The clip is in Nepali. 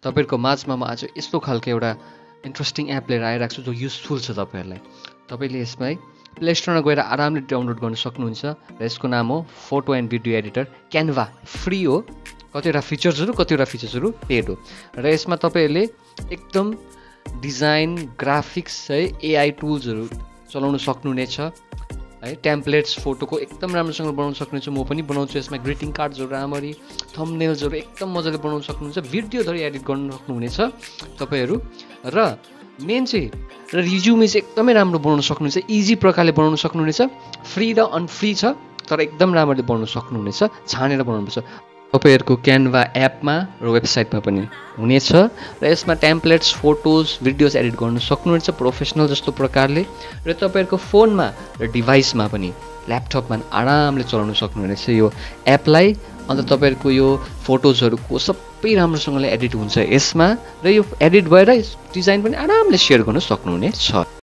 तपाईहरुको माझमा म आज यस्तो खालको एउटा इन्ट्रेस्टिङ एप लिएर आइराख्छु छु जो युजफुल छ तपाईहरुलाई। तपाईले यसमा प्ले स्टोरमा गएर आरामले डाउनलोड गर्न सक्नुहुन्छ र यसको नाम हो photo and video editor Canva. Free हो, कतिवटा फिचर्सहरु पेड हो र यसमा तपाईहरुले एकदम डिजाइन ग्राफिक्स है एआई टुल्सहरु चलाउन सक्नुहुनेछ है। टेम्पलेट्स फोटोको एकदम राम्रोसँग बनाउन सक्नुहुन्छ। म पनि बनाउँछु यसमा ग्रिटिङ कार्ड्सहरु राम्ररी, थम्बनेल्सहरु एकदम मजाले बनाउन सक्नुहुन्छ। भिडियोहरु एडिट गर्न सक्नुहुनेछ तपाईहरु र मेन चाहिँ रिज्युमे चाहिँ एकदमै राम्रो बनाउन सक्नुहुनेछ। इजी प्रकारले बनाउन सक्नुहुनेछ। फ्री र अनफ्री छ तर एकदम राम्ररी बनाउन सक्नुहुनेछ। छानेर बनाउनुपर्छ। तपाईहरुको क्यानभा एपमा र वेबसाइटमा पनि हुनेछ र यसमा टेम्पलेट्स फोटोज भिडियोज एडिट गर्न सक्नुहुन्छ प्रोफेसनल जस्तो प्रकारले र तपाईहरुको फोनमा र डिभाइसमा पनि ल्यापटपमा आरामले चलाउन सक्नुहुनेछ यो एपलाई। अन्त तपाईहरुको यो फोटोजहरुको सबै राम्रोसँगले एडिट हुन्छ यसमा र यो एडिट भएर डिजाइन पनि आरामले शेयर गर्न सक्नुहुनेछ।